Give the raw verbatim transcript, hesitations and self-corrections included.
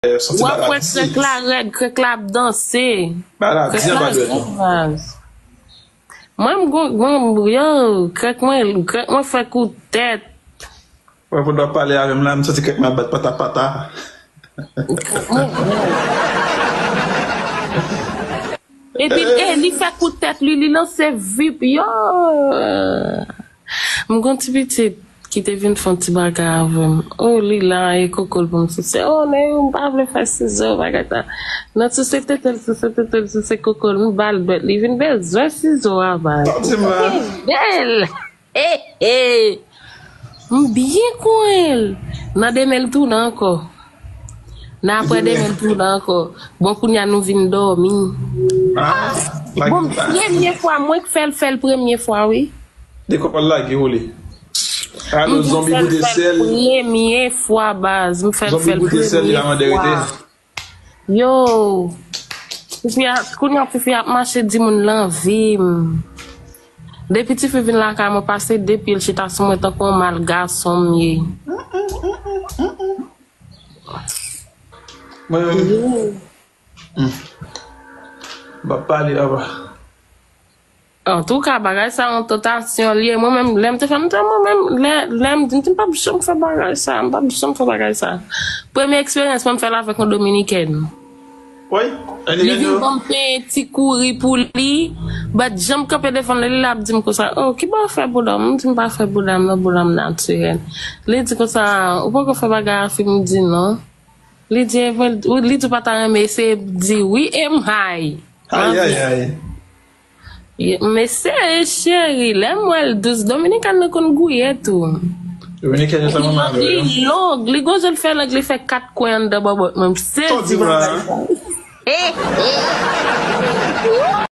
W ap wè krèk la rèd, krèk la ap danse. Krèk la rèd, baz. Mwen, m gon, gon, yo, krèk mwen, krèk mwen fè kou tèt. Wè, pandan w ap pale avè m la, m santi krèk mwen ap bat pata pata. Epi, e, li fè kou tèt li, li lanse vip, yo. M gon ti pitit ki te vin fè yon ti bagay avè m. Oh, li la, e koko l pou m sise. Oh, Neyou, m pa vle fè sizo, bagay sa. Nan sise tete l, sise tete l, sise koko l, m ba l dwèt. Li vin bezwen sizo a, baz. Sa w di m la? Bèl! He, he! M byen konyen l. Nan demen l tounen ankò. Nan apre demen l tounen ankò. Bon, kounye a nou vin dòmi. Ah, bon, premye fwa, mwen k fè l fè l premye fwa, wi. Dekòp al lage, wole. Alo, zonbi goute sèl. Premye fwa, baz. M fè l fè l premye fwa. Zonbi goute sèl, li la mande rete. Yo. Tifi a, kounye a tifi ap mache di moun l anvi m. Depi tifi vin lakay mwen, pase de pye l chita sou mwen tankou yon mal gason m ye. Mwen menm. Yo. Hmm. M p ap pale, papa. Antouka, bagay sa yon tantasyon li ye. Mwen menm, lè m te fè, m te, mwen menm, lè, lè m di, m di, m p ap janm fè bagay sa, m p ap janm fè bagay sa. Premye eksperyans mwen, m fè l avèk yon dominikèn. Wi, li vin ban m penyen ti kouri pou li, bat janm kanpe devan l, li la ap di m konsa, oh, ki bò w fè bouda m? M di, m pa fè bouda m, non, bouda m natirèl. Li di konsa, ou poko fè bagay a fini? M di, non. Li di, li di w pa ta renmen eseye di wi, e m hay. Ay, ay, ay. Mesye, cheri, lè m wè l dous, dominikèn nan konn gouye tou. Dominikèn yo tèlman malere, non? Li long, li gon jan l fè lang, li fè kat kwen anndan bòbòt mwen, m sezi bagay sa.